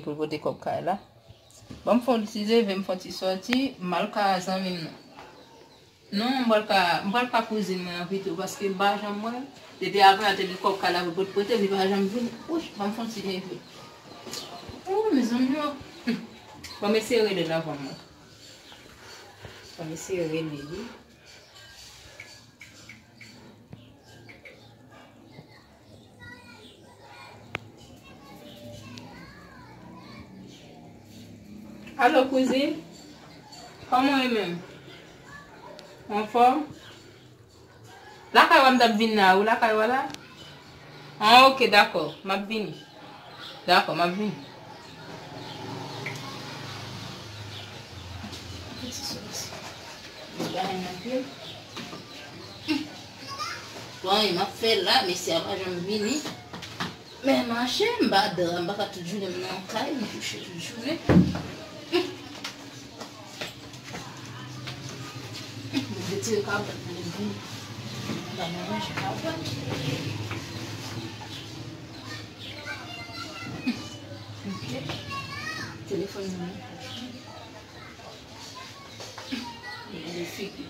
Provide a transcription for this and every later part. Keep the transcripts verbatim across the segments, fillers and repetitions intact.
pou l pote kòb kay la. Ban m fè yon ti leve, m fè yon ti sòti, m al ka zanmi m nan. Non, m pral ka, m pral ka kouzin mwen anpito, paske m pa janm wè l. Depi avan yè te di kòb kay la pou l pote, li pa janm vini. Wouch, ban m fè yon ti leve. Ou, mezanmi, o. Ban m eseye rele l avan m wè. Ban m eseye rele li. Alo, kouzin? Kòman w ye menm? Ou anfòm? Lakay w a m t ap vin la, ou lakay w a la? Ah, ok, dakò, m ap vini. Dakò, m ap vini. Bon, e m ap fè la, mesye a pa janm vini. Men mache, m pa dra, m pa ka tout jounen m nan kay, m kouche tout jounen. M retire kabwèt mwen vini. M pa nan manje kabwèt. Ok. Telefòn nan men. Gade figi.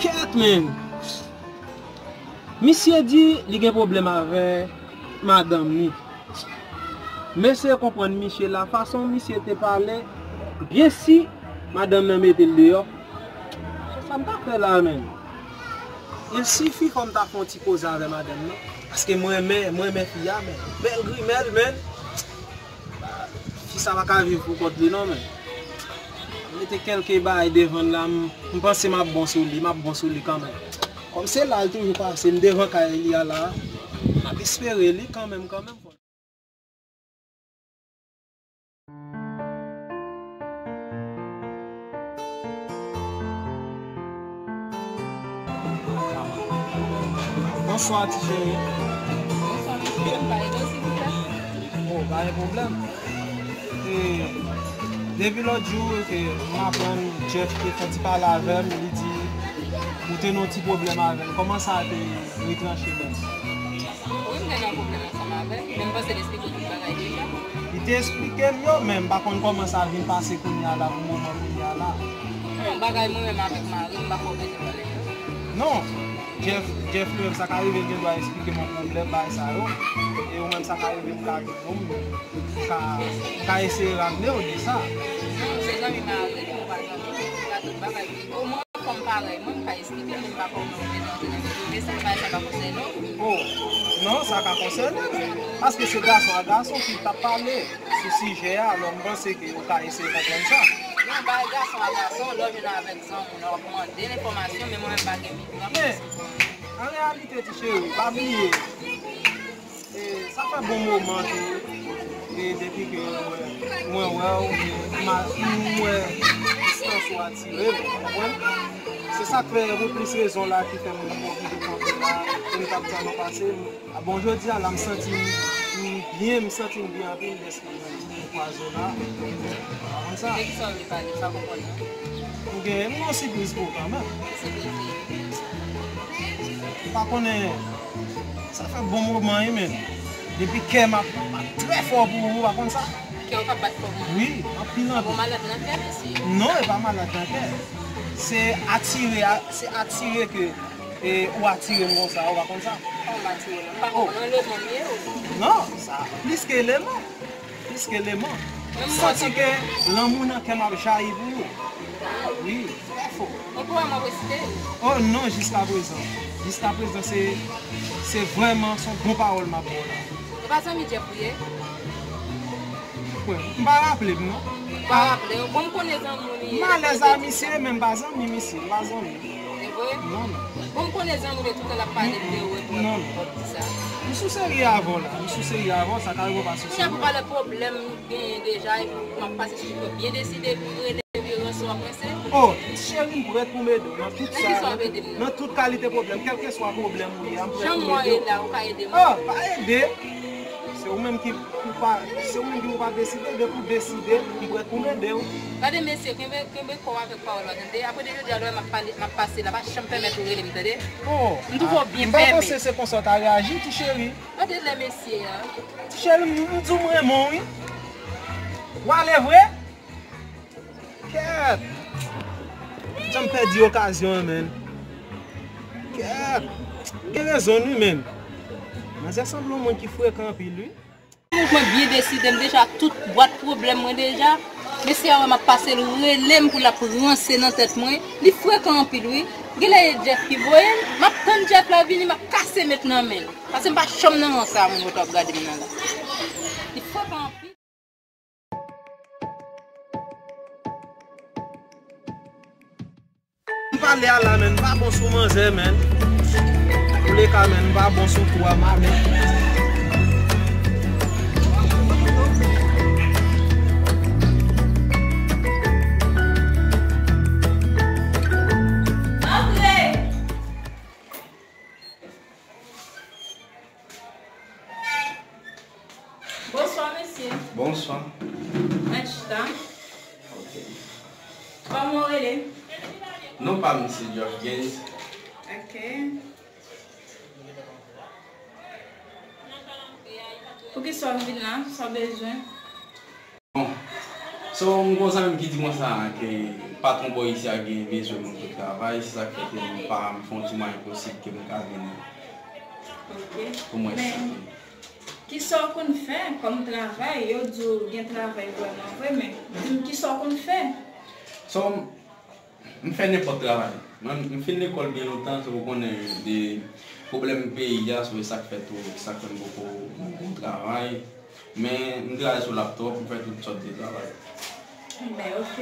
Kèt, men! Misye di li gen pwoblèm avè madanm li. M eseye konprann misye la, fason misye te pale, byen si madanm nan mete l deyò. Se sa m ta fè la, menm. Il sifi fò m ta fè yon ti koze avè madanm nan. Paske mwen renmen, mwen renmen fi a, men bèl grimèl, men. Fi sa pa ka viv pou kont li, non, men. Mete kèlke bagay devan l la, m, m panse m ap bon sou li, m ap bon sou li kanmenm. Kòm se la l toujou pase, m devan kay li a la, m ap espere li kanmenm, kanmenm. Bonswa, ti cheri. Bonswa, mesye. M pa ede w, silvouplè? Oh, pa gen pwoblèm. E, depi lòt jou ke m aprann Jeff te fè ti pale avè m, li di ou te nan yon ti pwoblèm avè l. Kòman sa te retranche menm? Wi, m te nan pwoblèm ansanm avè l, men m panse l esplike w tout bagay deja. Li te esplike m yo, men m pa konn kòman sa vin pase kounye a la, pou moman kounye a la. Bon, bagay mwen menm avèk mari m, m pa kwè w bezwen pale de yo. Non, Jeff, Jeff li menm, sa ka rive l gen dwa esplike m yon pwoblèm, bagay sa yo. E ou menm, sa ka rive m ka gen yon moun, m ka, m ka eseye ramne w de sa. Non, se zanmi mari m, ou pa zanmi m, ou ka tout bagay. Omwen, fò m parèy mwen, m ka esplike, men m pa kwè w bezwen antre nan medyo de sa, bagay sa pa konsène w. Oh, non, sa ka konsène m. Paske se gason a gason ki t ap pale sou sijè a, alò m panse ke ou ka eseye konprann sa. Non, bagay gason a gason, lè w jwenn avèk zanmi w, w ap mande l enfòmasyon, men mwen menm pa gen mikwo. Men, an reyalite, ti cheri, pa bliye, e, sa fè bon moman ke, e, depi ke mwen, mwen wè w, e, m a, m wè distans ou atire m, ou konprann? Se sa k fè, pou plis rezon la, ki fè mwen oblije kanpe la, pou m t ap tann ou pase. A bon, jodi a la, m santi m, m byen, m santi m byen anpil dèske mwen kwaze w la. Ou pa konn sa? De kisa w vle pale? M pa konprann non. Ou gen, m gen yon sipriz pou ou kanmenm. Ki sipriz li ye? Ou pa konnen, sa fè bon moman wi, men. Depi kè m ap bat trè fò pou ou, ou pa konn sa? Kè w ka bat fò pou mwen? Wi, anpil, anpil. Ou malad nan kè, mesye? Non, e pa malad nan kè. Se atire, a, se atire ke E ou atire m konsa, ou pa konn sa? Kòman m atire w? M pa konprann, yon eleman m ye ou? Non, sa plis ke eleman. Plis ke eleman. M santi ke lanmou nan kè m ap jayi pou ou. Wi, trè fò. Ou kwè m ap resite? Oh non, jiskaprezan. Jiskaprezan, se, se vrèman, se yon bon pawòl m ap ba w la. Ou pa zanmi Jeff ou ye? Kwè, m pa raple m, non. Ou pa raple w? Bon, m konnen zanmi w li ye. M alèz a misye, men m pa zanmi misye, m pa zanmi. E vre? Non, non. Bon, m konnen zanmi w li ye, toutan l ap pale m de ou, e pou w di sa. M sou serye avè w la, m sou serye avè w, sa ka rive w pa sou serye. Kounye a pou pale pwoblèm nou genyen deja, epi m ap pase sou ou, byen deside pou m rele vye ranson ap prese. Oh, cheri, m prèt pou m ede w nan tout sa, nan tout kalite pwoblèm, kèlkeswa pwoblèm ou ye a, m prèt pou m ede w. Jan m wè w ye la, ou ka ede m? Oh, pa ede. Se ou menm ki pou pa, se ou menm ki pou pa deside, depi w deside, m prèt pou m ede w. Gade mesye, kenbe, kenbe kò w avèk pawòl ou a, tande? Apre de jodi a, lè w wè m ap pale, m ap pase la, pa janm pèmèt ou rele m, tande? Oh, m twouve w byen fèmen. M pa panse se konsa w ta reyaji, ti cheri. Gade lè mesye a. Ti cheri, m, m di w m renmen w, wi. W ale vre? Kèt! Jan m pèdi okazyon an, menn. Kèt! Gen rezon, wi, menn. Manzè sanble yon moun ki frekan anpil, wi. Mwen byen deside m deja, tout bwat pwoblèm mwen deja. Mesye a wè m ap pase l, rele m pou l ap ranse nan tèt mwen. Li frekan anpil, wi. Genlè e Jeff ki voye l. M ap tann Jeff la vini, m ap kase met nan men l. Paske m pa janm nan rans sa, moun kote w ap gade m nan la. Li frekan anpil. M pale a la, menn, m pa bon sou manzè, menn. Touleka, menn, m pa bon sou kou a, m ale. Antre! Bonswa, mesye. Bonswa. Mèt chita. Ok. Kòman w rele? Non pa m se Geoff Gaines. Ok. Poukisa w vin la? Sa w bezwen? Bon, so, m gon zanmi m ki di konsa ke patwon bò isi a gen bezwen moun pou travay, se sa k fè ke m pa, m fè yon ti mwayen posib ke m ka vin pou m wè si. Men, kisa w konn fè kòm travay? Yo di w gen travay vrèman vre, men di m kisa w konn fè? So, m fè nenpòt travay. Mwen, m fin lekòl byen lontan, so ou konnen de pwoblèm peyi a, so e sa k fè tou, sa k fè m poko gon travay. Men m travay sou laptop, m fè tout sòt de travay. Enben, ok.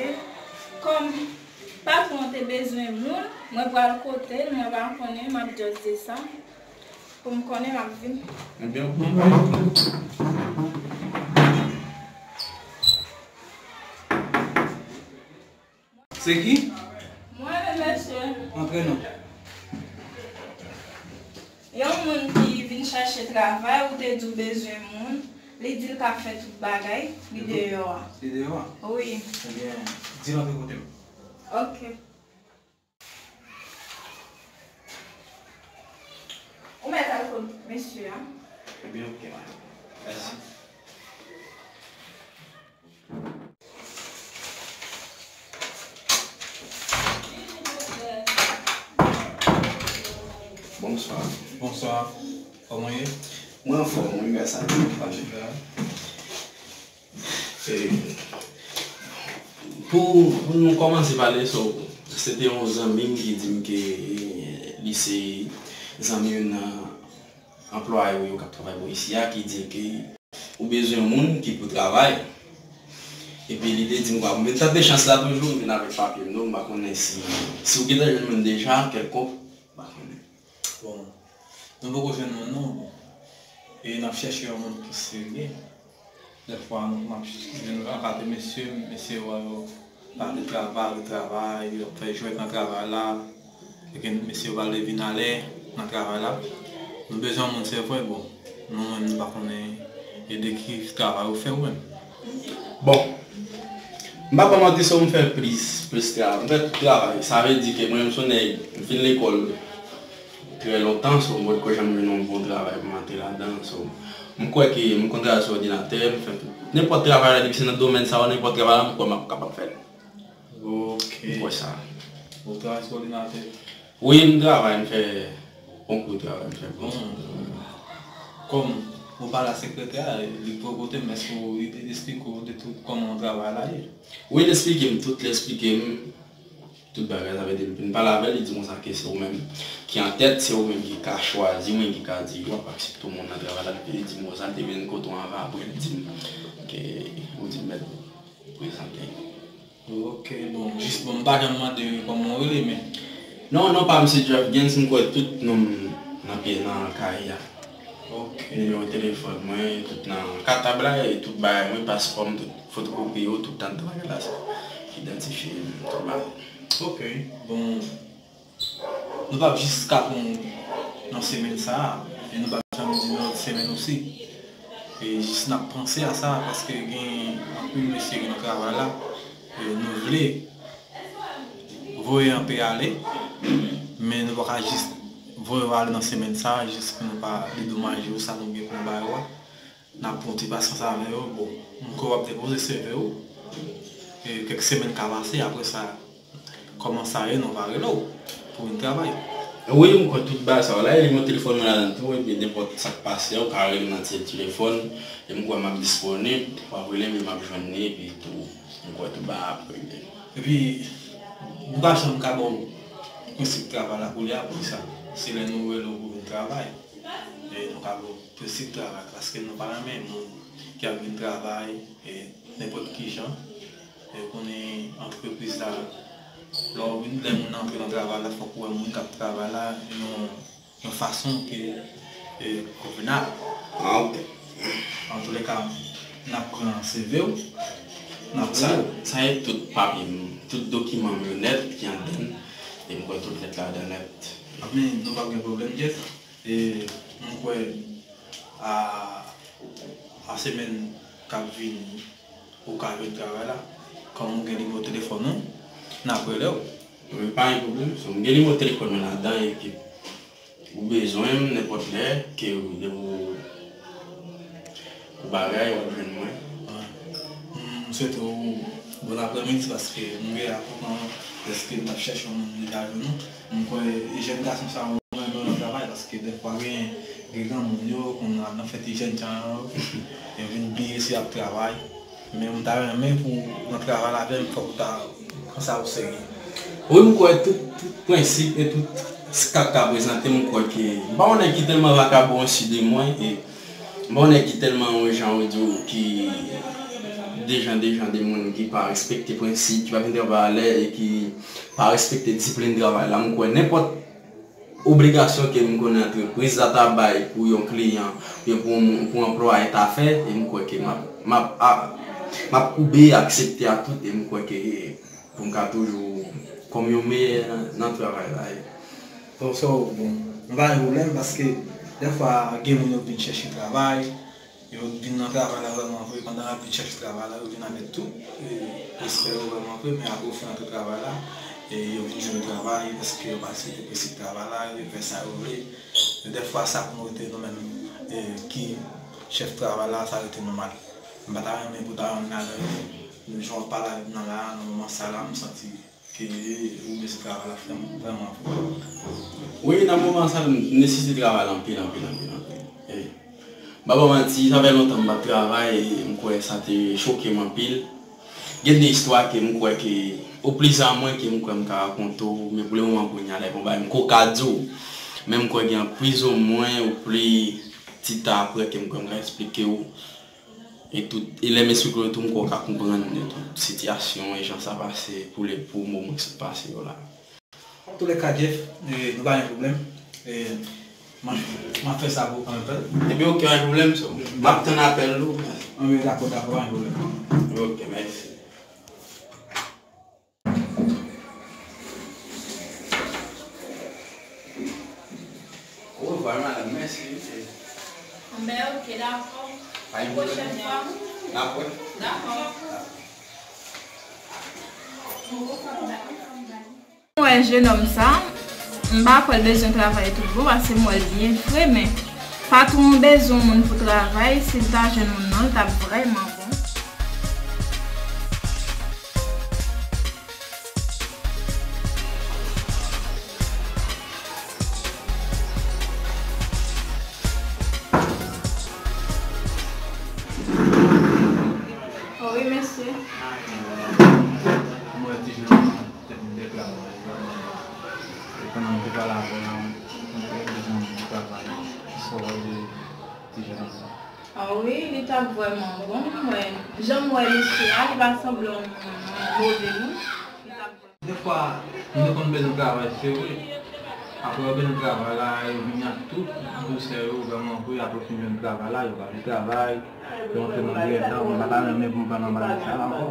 Kòm patwon te bezwen moun, mwen pral kote l, mwen pa konnen, m ap just di sa. Pou m konnen, m ap vin. Enben, ok. Se ki? Mwen menm, mesye. Antre non. Yon moun ki vin chache travay, ou te di w bezwen moun, li di l ka fè tout bagay, li deyò a. Li deyò a? Wi. Ebyen, di l antre kote m. Ok. Ou mèt al kot mesye a. Ebyen, ok, madam. Mèsi. Bonswa. Bonswa. Kòman w ye? Mwen anfòm, wi, gras a Dye. Anfòm. E, pou, pou nou kòmanse pale, so, se te yon zanmi m ki di m ke li se zanmi youn nan anplwaye yo k ap travay bò isi a, ki di ke ou bezwen moun ki pou travay. Epi li te di m, kwa, m vin tante chans la toujou, m vin avèk papye m, non, m pa konnen si, si w gentan jwenn moun deja, kèlkonk, m pa konnen. Bon, nou poko jwenn moun non, bon. E n ap chèche yon moun ki serye. Dèfwa nou, m ap jwenn yon kate mesye, mesye yo, yo pa vle travay, yo travay, yo ap fè jwèt nan travay la. E ke mesye yo pa vle vin alè nan travay la. Nou bezwen yon moun, se vre, bon. Nou menm, nou pa konnen e de ki travay ou fè ou menm. Bon, m pa ba w manti, so m fè plis, plis travay. M fè tout travay. Sa vle di ke mwen menm se yon nèg, m fin lekòl trè lontan, so m potko janm jwenn yon bon travay pou m antre ladan. So, m kwè ke m konn travay sou òdinatè, m fè tout. Nenpòt travay la, depi se nan domèn sa yo, nenpòt travay la, m kwè m ap kapab fè l. Ok. M kwè sa. Ou travay sou òdinatè? Wi, m travay, m fè bon kou travay, m fè bon. Bon. Kòm ou pale a sekretè a, li poko kote m, èske ou, li te esplike w de tout kòman travay la ye? Wi, l esplike m tout, l esplike m tout bagay, sa vle di, m fin pale avè l, li di konsa ke se ou menm ki an tèt, se ou menm ki ka chwazi, ou menm ki ka di w ap aksepte yon moun nan travay la, depi li di m konsa, l te vin kote w anvan, apre l di m ke ou di m mèt prezante. Ok, bon, jis, bon, m pa janm mande kòman w rele, men. Non, non pa m se Jeff Gaines, m kwè tout non m nan pye, nan kay la. Ok. Nimewo telefòn mwen, tout nan katab la, e tout bagay mwen, paspò m, tout fotokopi yo, tout tan travay la, se idantifye m, tout bagay. Ok, bon, nou p ap jis ka pran w nan semèn sa a, e nou p ap janm di nan lòt semèn osi. E jis n ap panse a sa, paske gen anpil mesye ki nan travay la, e nou vle voye anpe ale, men nou pa ka jis voye yo ale nan semèn sa a, jis pou nou pa dedomaje yo, sa nou gen pou nou ba yo a. N ap pran ti pasyans avè yo. Bon, m kwè w ap depoze C V w. E kèk semèn ka pase, apre sa, kòman sa ye, nou va rele w pou vin travay. Wi, m kwè tout bagay sa yo la, e nimewo telefòn mwen ladan tou, epi nenpòt sa k pase, ou ka rele m nan ti telefòn, e m kwè m ap disponib, w ap rele m, e m ap jwenn li, epi tou, m kwè tout bagay ap regle. Epi, nou pa janm ka ba w prensip travay la kounye a, poukisa? Se lè nou rele w pou vin travay, e nou ka ba w prensip travay, paske nou pa renmen moun ki ap vin travay, e nenpòt ki jan. E konnen antrepriz la, lè w vin, lè moun nan antre nan travay la, fòk ou wè moun k ap travay la yon, yon fason ke, e, konvenab. Ah, ok. Antoulèka, n ap pran C V w, n ap Sa, voye w. Sa e tout papye m, tout dokiman m yo nèt ki anndan l, e m kwè tout lèt la anndan nèt. Ebyen, nou p ap gen pwoblèm, Jeff. E m kwè a, a semèn k ap vini, ou ka jwenn travay la. Kòm ou gen nimewo telefòn ou, n ap rele w. Wi, pa gen pwoblèm. So, m gen nimewo telefòn mwen ladan, epi ou bezwen m nenpòt lè, ke ou, depi ou, ou bagay, w ap jwenn mwen. Ah. M swete w bon aprèmidi, paske m gen apòtman, dèske m t ap chèche yon moun, li pa jwenn ou. M kwè jèn gason sa yo renmen nan travay, paske dèfwa gen, gen granmoun yo, konn al nan fèt jèn jan yo, yo vin bliye si y ap travay. Men m ta renmen pou w nan travay la avè m, fòk ou ta pran sa o serye. Wi, m kwè tout, tout prensip e tout sa k ka prezante, m kwè ke m pa yon nèg ki tèlman vakabon osi de mwen, e m pa yon nèg ki tèlman yon jan ou di w ki de jan, de jan de moun ki pa respekte prensip, ki pa vin travay alè e ki pa respekte disiplin travay la. M kwè nenpòt obligasyon ke m konnen antrepriz la ta bay pou yon kliyan, oubyen pou yon moun, pou yon anplwaye ta fè, e m kwè ke m ap, m ap, a, m ap koube, aksepte a tout, e m kwè ke pou m ka toujou kòm yon meyè nan, nan travay la. Bon, so, bon, m pa gen pwoblèm, paske dèfwa gen moun yo vin chèche travay, yo vin nan travay la vrèman vre, pandan y ap vin chèche travay la, yo vin avèk tout, e, respè yo vrèman vre, men apre yo fin antre travay la, e yo vin jwenn travay, paske yo pa respekte prensip travay la, yo fè sa yo vle. E dèfwa sa pou nou rete nou menm, e, ki chèf travay la, sa rete nou mal. M pa ta renmen pou ta rann ladan yo, jan w ap pale avè m nan la, nan moman sa la, m santi ke ou bezwen travay la vrèman, vrèman fò. Wi, nan moman sa, m nesesite travay la anpil, anpil, anpil, anpil. E, m pa ba w manti, sa fè lontan m pa t travay, e m kwè sa te choke m anpil. Gen de istwa ke m kwè ke, ou plizyè mwen ke m kwè m ka rakonte w, men pou le moman kounye a, lè bon bagay, m ko ka di w. Men m kwè gen anpil zo mwen, ou pli ti ta apre ke m kwè m ka eksplike w. E tout, e lè m esplike w tou, m kwè w ka konprann e tout sitiyasyon e jan sa pase pou le, pou moman ki sot pase yo la. Antoulèka, Jeff, e, nou pa gen pwoblèm. E, m ap, m ap fè sa pou ou kanmenm, frè. Ebyen, oke, pa gen pwoblèm, so. M ap tann apèl ou. Anben, dakò, dakò, pa gen pwoblèm. Oke, mèsi. Orevwa, madanm, mèsi, wi. Anben, oke, dakò. Pa gen pwoblèm. Pwochèn fwa. N ap wè. Dakò. M wè jennonm sa, m pa kwè l bezwen travay tout bon, paske m wè l byen fre, men patwon bezwen yon moun pou travay, si l ta jwenn moun nan, l t ap vrèman bon. Wi, mesye. Mwen, ti jennonm nan, tèt mwen te kle, mwen, e pandan m te pale avè l, mwen te bezwen yon travay. Sa w wè de ti jennonm nan? Ah wi, li t ap vrèman bon, mwen. Jan m wè misye a, li pa sanble yon move moun. Li t ap vrèman Dèfwa, moun yo konn bezwen travay, se vre. Apre yo bezwen travay la, yo vini ak tout dousè yo, vrèman vre, apre yo fin jwenn travay la, yo pa vle travay, yo antre nan grèv la, mwen pa ta renmen pou m pale anba sa ankò.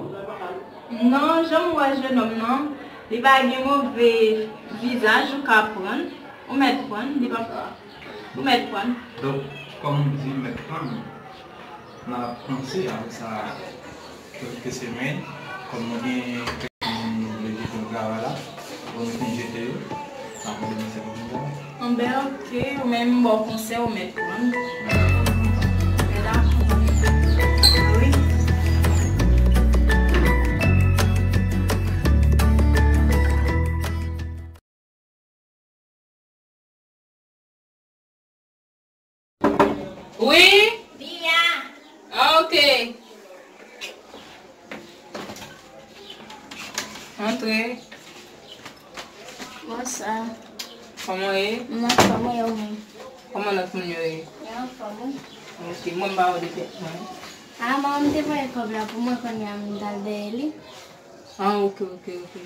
Non, jan m wè jennonm nan, li pa gen move vizaj, ou ka prann, ou mèt prann, li pa, ou mèt prann. Donk, kòm ou di, mèt prann, N ap panse apre sa kèlke semèn, kòm nou gen kèk moun nou vle jete nan travay la, bon, nou fin jete yo, sa pwoblèm se pou nou. Anben, oke, ou menm ba w konsèy, ou mèt pran. Mèt aprann. Wi. Wi? Vini a. Ah, oke. Antre. Bonswa. Kòman w ye? M anfòm, e ou menm? Kòman lòt moun yo ye? Yo anfòm, wi. Oke, mwen m pa wè depi mwen. Ah, manman m te voye kòb la pou mwen, kounye a m t al dèyè li. Ah, oke, oke, oke.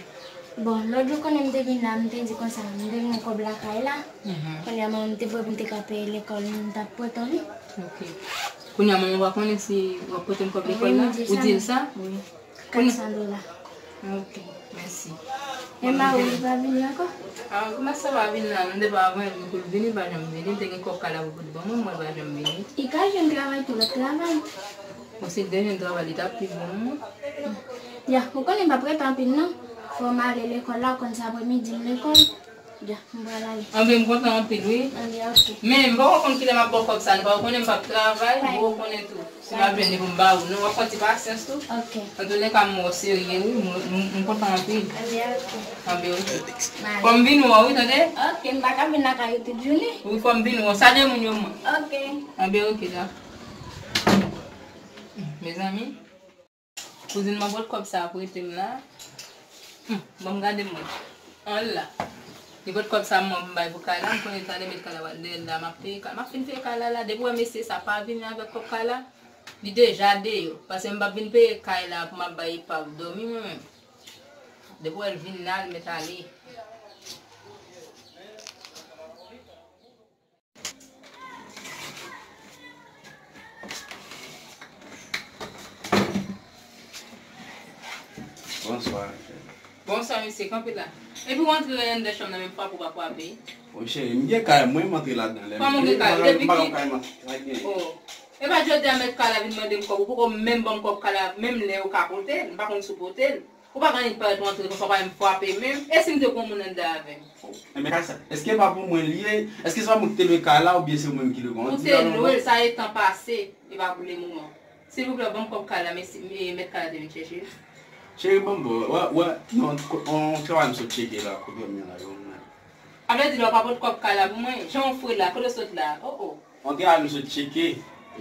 Bon, lòt jou konnen m te vin la, m te di konsa, m te gen yon kòb lakay la. Mhm. Kounye a manman m te voye pou m te ka peye lekòl, m t ap prete w li. Oke. Kounye a manman w pa konnen si w ap prete m kòb lekòl la? Wi, m di sa. Ou di l sa? Wi. Kat san dola. Oke, mèsi. E mari w li pa vini ankò? Ah, kòman sa pa vini la? M te pa avè l pou l vini, pa janm vini. M te gen kòb kay la pou l ban mwen, mwen pa janm vini. Li ka jwenn travay tou, lòt travay. Bon, si l te jwenn travay, li t ap pi bon. Ya, ou konnen m p ap rete anpil non. Fò m ale lekòl la, ou konn se apremidi m lekòl. Ya, m pral ale. Anben, m kontan anpil, wi. Anben, oke. Men, m poko konn kilè m ap ba w kòb sa, nou poko konnen m p ap travay, m poko konnen tou. Si m ap jwenn li pou m ba ou, non, w ap fè yon ti pasyans tou. Oke. Antouleka, m wè w serye, wi, m, m, m kontan anpil. Anben, oke. Anben, oke. Fò m vin wè w, wi, tande? Oke, m pa ka vin lakay ou tout jounen. Wi, fò m vin wè w. Salye moun yo, mwen. Oke. Anben, oke, dakò. Mezanmi. Kouzin mwen pot kòb sa prete m la. Hmm, bon, m gade mwen. Anla. Li pot kòb sa mwen pou m bay pou kay la. M konnen talè met kay la dèyè l la. M ap peye kay. M ap fin peye kay la la. Depi w wè mesye sa pa vini avèk kòb kay la, li deja deyò. Paske m p ap vin peye kay la pou m ap bay Epav dòmi mwen menm. Depi w wè l vin la, l mèt ale. Bonswa. Bonswa, mesye, kanpe la. Epi w antre anndan chanm nan, menm frape w pa frape. Bon, cheri, m gen kay mwen, m antre ladan lè m vle. Kòman w gen kay? Depi ki? Oh. E pa jodi a mèt kay la vin mande m kòb, ou poko menm ban m kòb kay la, menm lè ou ka pote l, m pa konn si w pote l. Ou pa ka annik parèt ou antre konsa, ou pa menm frape menm. E si m te gon moun anndan avè m? Enben, kay sa, èske pa pou mwen li ye? Èske se pa mwen ki te lwe kay la oubyen se ou menm ki lwe kay la? Ou te lwe l, sa e tan pase, e pa pou le moman. Silvouplè, ban m kòb kay la, mèt kay la te vin chèche l. Cheri, ban m ba w, wè, wè, non, yon travay m sot tcheke la, kote m ye la, yo, mwen. A vle di la, ou pa pot kòb kay la pou mwen? Jan w fre la, kote w sot la? Oh, oh. On travay m sot tcheke,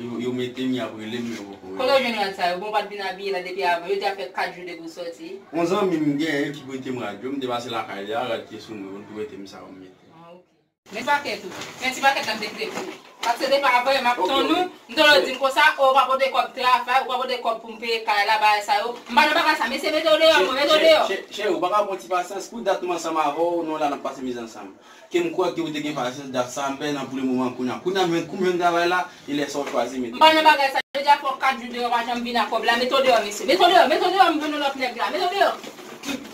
yo, yo mete m, y ap rele m, yo poko rele m. Kote w jwenn rad sa yo? Bon, w pa t vin abiye la depi avan. Yo deja fè kat jou depi w sòti. On zanmi m genyen ki prete m rad yo, m te pase lakay li a, rad ki sou mwen, yo prete m sa yo m mete. Ah, oke. Men ti pakèt ou, men ti pakèt la m te kite pou ou. Paske depi avan, m ap tann ou, m te di m konsa, oh, ou pa pote kòb travay, ou pa pote kòb pou m peye kay la, bagay sa yo. M pa nan bagay sa, mesye, mete w deyò, mwen, mete w deyò. Cheri, ou pa ka pran ti pasyans, pou dat nou ansanm avè w, nou la n ap pase mizè ansanm. Ke m kwè ke ou te gen pasyans dat sa, men nan pou le moman kounye a. Kounye a, m jwenn kou m jwenn travay la, e lè sa w chwazi mete. M pa nan bagay sa, yo di a fè w kat jou deyò, pa janm vin ak kòb la, mete w deyò, mesye. Mete w deyò, mete w deyò, m jwenn yon lòt nèg la, mete w deyò.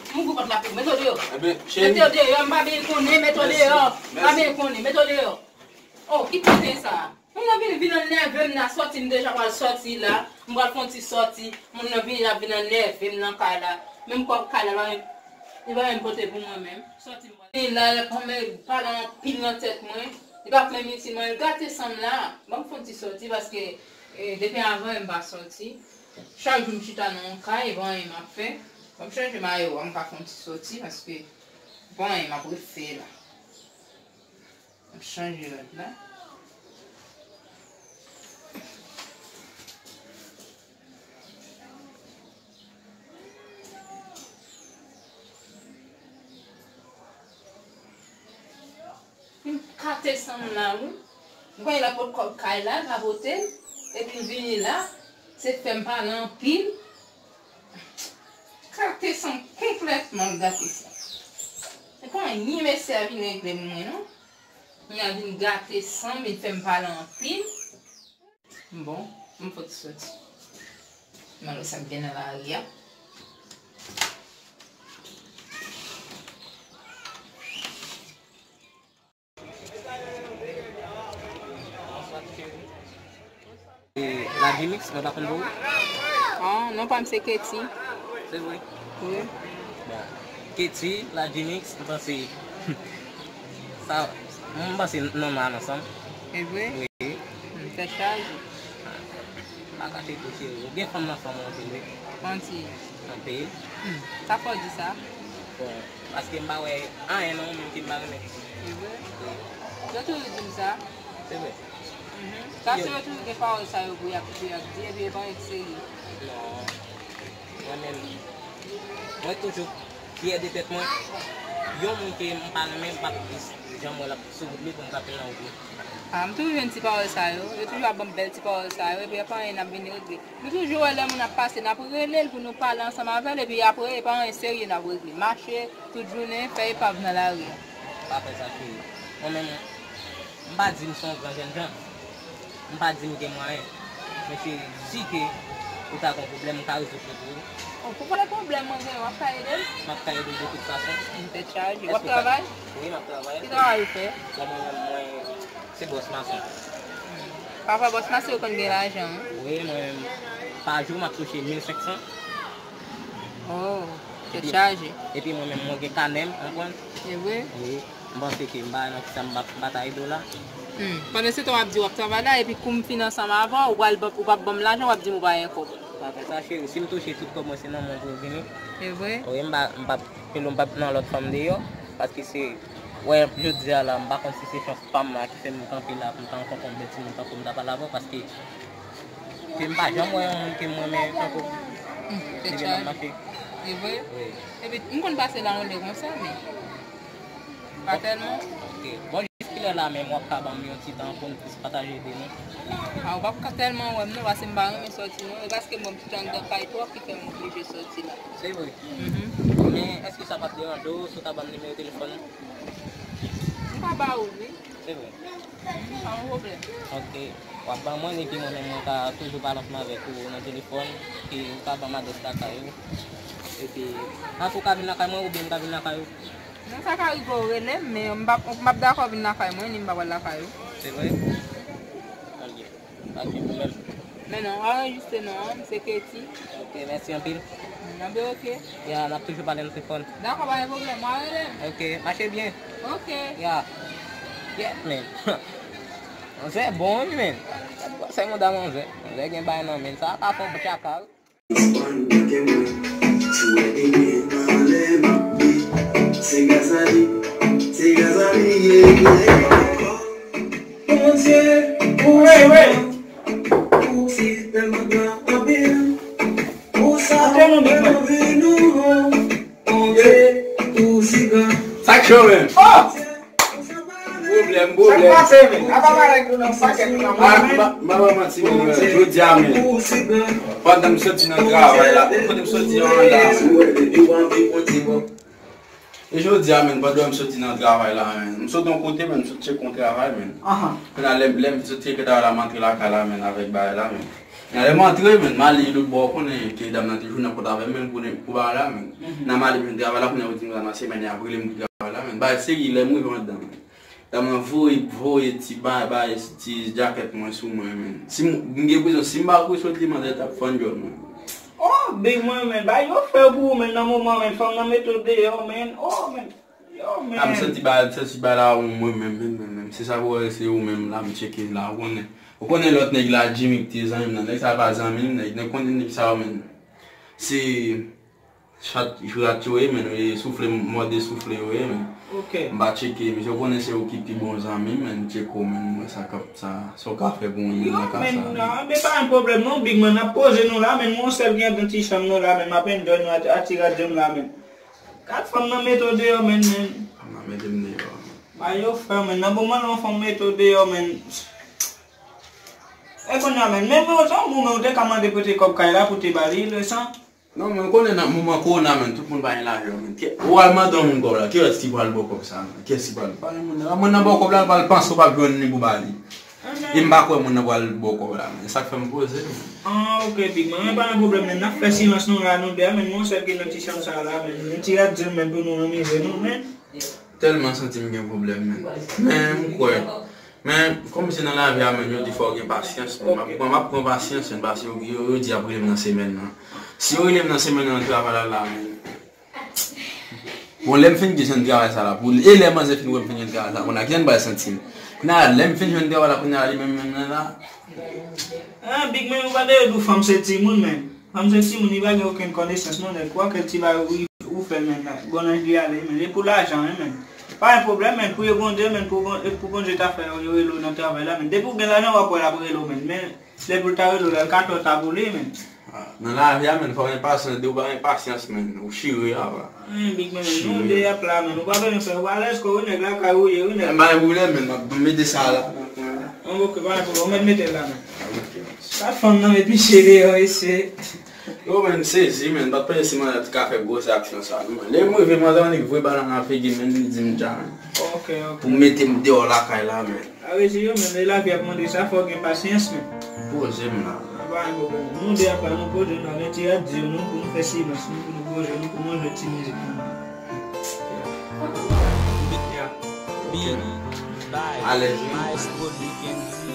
M ouvri pòt la pou ou, mete w deyò. Enben, cheri. Mete w deyò, m pa byen konnen, mete w deyò. M pa byen konnen, mete w deyò. Oh, ki kote sa? Moun nan vin, vin annève m la, sòti m deja pral sòti la. M pral fè yon ti sòti. Moun nan vin, l ap vin annève m nan kay la. Menm kòb kay la, li pa menm pote pou mwen menm. Sòti m pral. E la, l ap pale anpil nan tèt mwen. Li pa menm itil mwen, l gate san m la. Ban m fè yon ti sòti paske, eh, depi avan, m pa sòti. Chak jou m chita nan yon kay, e pa anyen m ap fè. Ban m chanje mayo a, m ka fè yon ti sòti paske pa anyen m ap refè la. M ap chanje rad la. M kate san m la, wi. M kwè l ap pot kòb kay la, l pa pote l. Epi l vini la, se fè m pale anpil. Kate san m konplètman, l gate san m. Se pa anyen mesye a vin regle pou mwen, non. Kounye a vin gate san m, vin fè m pale anpil. Bon, m fò t soti. M al wè sa k gen nan lari a. E, Ladimix, mwen pa konn pou ou. Ah, non pa m se Katie. Se vre? Wi. Bon. Katie, Ladimix, m panse sa, m panse non nan ansanm. E vre? Wi. Hmm, tèt chaje. Pa kache tou cheri. Ou gen fanm nan fanm ou anpil wi. Manti. Anpil. Hmm, sa fè w di sa? Bon, paske m pa wè anyen nan ou menm ke m pa renmen. E vre? Wi. Yo toujou di m sa. Se vre. Mhm. Sa se yo toujou gen pawòl sa yo pou y ap, pou y ap di, epi yo pa ret serye. Non. Mwen menm, mwen toujou fyè de tèt mwen. Yon moun ke m pa renmen, m p ap janm wè l ap sou wout li pou m frape l nan wout li. Ah, m toujou jwenn ti pawòl sa yo. Yo toujou ap ban m bèl ti pawòl sa yo, epi y ap anyen n ap vin regle. Nou toujou wè lè moun ap pase, n ap rele l pou nou pale ansanm avè l, epi apre, e pa anyen serye n ap regle. Mache tout jounen, fè epav nan lari a. Pa fè sa, cheri. Mwen menm, m pa di m se yon gran jènjan. M pa di m gen mwayen. Men cheri, si ke ou ta gen yon pwoblèm, m ka rezoud li pou ou. Oh, pou pale pwoblèm mwen genyen, w ap ka ede m? M ap ka ede w de tout fason. M tèt chaje. W ap travay? Wi, m ap travay. Ki travay ou fè? Bon, mwen, mwen, se bòs mason. Papa bòs mason yo konn gen lajan, wi. Wi, mwen, pa jou, m ap touche mil senk san. Oh, tèt chaje. Epi mwen menm, mwen gen kanè m, konprann? E vre? Wi. M panse ke m pa nan kisa m pa, m pa ta ede w la. Hmm. Pandan se tan w ap di w ap travay la, epi kou m fin ansanm avè w, ou pral ban, ou p ap ban m lajan, w ap di m ou pa gen kòb. Pa fè sa, cheri. Si m touche tout kòb mwen, se nan men w pou l vini. E vre? Wi, m pa, m p ap, m p ap nan lòt fanm deyò, paske se, wè, jodi a la, m pa konn si se chans pa m la ki fè m kanpe la, pou m ta rankontre yon bèl timoun tankou m ta pale avè w, paske ke m pa janm wè yon moun ke m renmen tankou m. Hmm, tèt chaje. E vre? Wi. Epi, m konn pase la yon lè konsa, men pa tèlman. Ok. Bon, jis kilè la menm w ap ka ban m yon ti tan pou n plis pataje de nou? Ah, ou p ap ka tèlman wè m non, paske m pa renmen sòti non. E paske m wè m toujou anndan kay twòp ki fè m oblije sòti la. Se vre? Mhm. Men, èske sa p ap deranje w si w ta ban m nimewo telefòn ou? M ka ba ou l, wi. Se vre? Mhm, pa yon pwoblèm. Ok. W ap ban mwen, epi mwen menm, mwen ka toujou pale ansanm avèk ou nan telefòn, epi ou ka ban m adrès lakay ou. Epi, antouka, vin lakay mwen, oubyen m ka vin lakay ou? Non, sa ka rive w rele m, men m p ap, m p ap dakò vin lakay mwen, ni m pa pral lakay ou. Se vre? Ebyen, pa gen pwoblèm. Men non, anrejistre non an, m se Katie. Ok, mèsi anpil. Nan be ok. Ya, n ap toujou pale nan telefòn. Dakò, pa gen pwoblèm, w a rele m. Ok, mache byen. Ok. Ya. Yeah, man. Manzè bon, wi, man. Gad konsèy manda manzè. Manzè gen bay nan men. Sa pa fè yon tchaka, wi. Se gaz a li, se gaz a li, ye, ye. Bondye, ou se bon, ou se tèlman gran anpil. Ou sa, ou tèlman big, man. Bondye, ou si gran. Sa k cho, man? Oh! Pwoblèm, pwoblèm. Sa k pase, men? Apa bagay nou nan pakèt nan mwen, men? M pa ba manti, men, jodi a, men, pandan m soti nan travay la, kote m soti an la, e jodi a, men, pandan m soti nan travay la, men, m sot yon kote, men, m sot tcheke yon travay, men. Ahan. Kounye a, lè, lè m sot tcheke travay la, m antre lakay la, men, avèk bagay la, men. Lè m antre, men, m ale lòt bò, ou konnen ke dam nan te jwenn nan pòt avè m, men, pou, pou bagay la, men. Mhm. Nan m ale jwenn travay la, kounye a, yo di m nan semèn, y ap rele m pou travay la, men. Bagay serye, lè m rive anndan, men. Dam nan voye, voye ti bay, bay, ti jakèt mwen sou mwen, men. Si m, m gen enpresyon, si m pa kouri sot li, manzè t ap fann djòl mwen. Oh, big mwen, men, bay yo fè pou ou, men, nan moman, men, fanm nan mete w deyò, men. Oh, men. Yo, men. A, m santi bay, m santi bay la, ou mwen menm, menm, menm, menm. Se sa pou wè, se ou menm la, m tcheke la, ou konnen. Ou konnen lòt nèg la, Jimmy ki te zanmi m nan. Nèg sa pa zanmi m, nèg, nèg konnen nèg sa yo, men. Se chat, rat yo ye, men, yo ye soufle, mòde soufle yo ye, men. Ok. M pa tcheke, men se ou konnen se ou ki pi bon zanmi m, men, m tcheke w, men, m wè sa k ap, sa, sa w ka fè pou mwen, men, nan ka sa, men. Yo, men, non, men pa yon pwoblèm, non, big man, n ap poze nou la, men, mwen sèl ki anndan ti chanm nou la, men, m ap enjoy nou a, a ti radyo m la, men. Gad fanm nan mete w deyò, men, men. Fanm nan mete m deyò. Ba yo fè, men. Nan moman nan fanm mete w deyò, men. E kounye a, men. Men, men, se yon moun, men, ou te ka mande prete kòb kay la pou te ba li, le san. Non, men, ou konnen nan moman kowona, men, tout moun pa gen lajan, men. Kè, ou al mande yon moun kòb la, kiyès ki pral ba w kòb sa, men? Kiyès ki pral? Pa gen moun nan. Moun nan ba w kòb la, l pral panse ou p ap jwenn li pou ba li. E m pa kwè moun nan pral ba w kòb la, men sa k fè m poze, men. Ah, ok, big man, men pa gen pwoblèm, men n ap fè silans nou la, nou de a, men mwen sèl ki nan ti chanm sa la, men yon ti radyo, men pou nou anmize nou, men. Tèlman santi m gen pwoblèm, men. Men m kwè. Men, kòm se nan lavi a, men, yo di fò w gen pasyans, men, m ap, m ap pran pasyans, men, paske yo, yo, yo di y ap rele m nan semèn nan. Si yo rele m nan semèn nan, nan travay la, la, men, bon, lè m fin jwenn travay sa la, pou, e lè manzè fin wè m fin jwenn travay sa la, kounye a, kijan m pral santi m? Kounye a, lè m fin jwenn travay la, kounye a, li menm, menm nan la. Ah, Big Man, ou pa dwe di fanm se timoun, men. Fanm se timoun, li pa gen okenn konesans, non, nèg. Kwake ti bagay ou, ou fè l, men, la. Bon, anj li ale, men. E pou lajan, wi, men. Pa gen pwoblèm, men, priye Bondye, men, pou Bon-, pou Bondye ta fè yo rele w nan travay la, men. Depi w gen lajan, w ap wè l ap rele w, men. Men, lè pou l ta rele w la, l ka tò ta pou li, men. Ah, nan lavi a, men, fò w gen pasyans. Depi w pa gen pasyans, men, ou chire, apa. Wi, Big Man, men, nou de ap la, men. Ou pa bezwen fè, ou alèz kò, wi, nèg, lakay ou ye, wi, nèg. M pa gen pwoblèm, men, m ap mete sa la. An, ok, pa gen pwoblèm, ou mèt mete l la, men. Ok. Sa fanm nan met misye deyò, mesye. Yo, men, sezi, men, m pa t panse si manzè t ka fè gwo aksyon sa, non, men. Lè m rive, manzè annik voye bal nan figi m, men, li di m dja, men. Ok, ok. Pou mete m deyò lakay la, men. A rezi yo, men, e lavi ap mande sa, fò w gen pasyans, men. Poze m la. A pa gen pwoblèm. Nou de ap la, nou poze m la, men ti rad di yo, non, pou nou fè silans, non, pou nou poze nou, pou manje ti mizik, non. Yeah. Yeah. Ok. Alèz, wi.